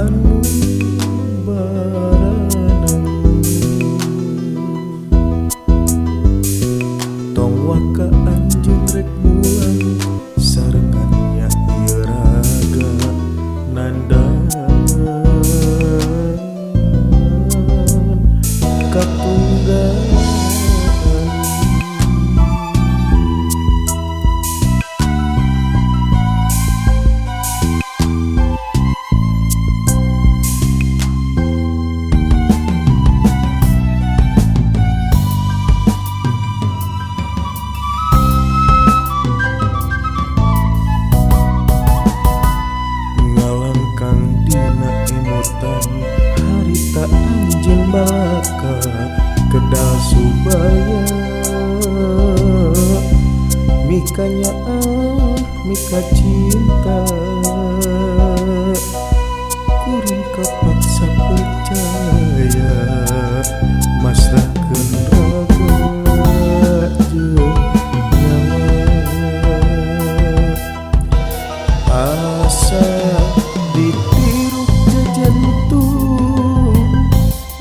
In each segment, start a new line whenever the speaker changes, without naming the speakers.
anu baranang. Tong waka anjeun rek mulang sarengan nya ieu raga nandangan katunggangan. Harita anjeun malaka kedal subaya mikanya ah mika cinta kuring kapaksa percaya masrahkeun raga jeung nyawa asa ditiru jajantung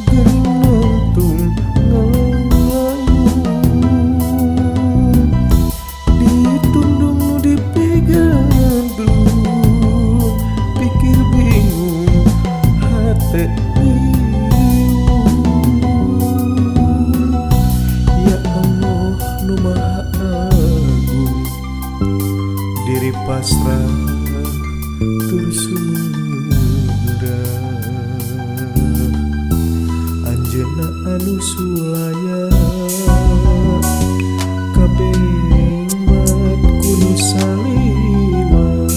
gerinentung ngalayung ditundung dipigandung pikir bingung hate riung. Ya Allah nu maha agung diri pasrah tur sumurah anjeunna anu sulaya kabeh kudu saliwat.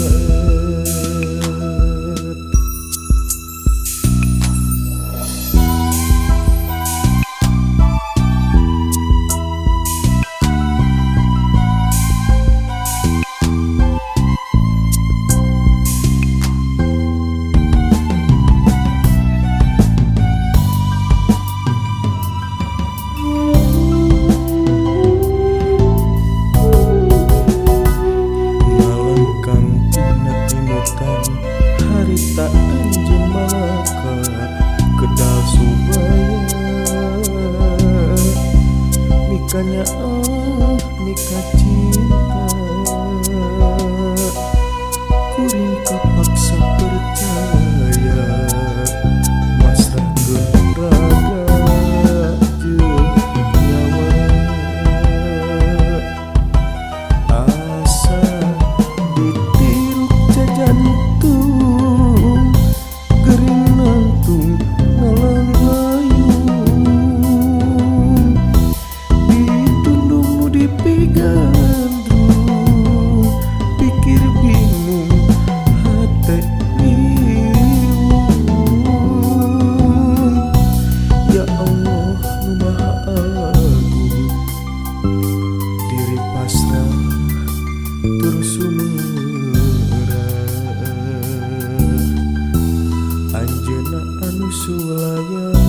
Harita anjeun malaka kedal subaya mikanya ah mika cinta kuring kapaksa percaya masrahkeun raga jeung nyawa asa ditiru jajantung gering nantung ngalayung ditundung nu dipigandrung pikir bingung hate riung. Ya Allah nu maha agung diri pasrah tur sumurah anjeunna anu sulaya.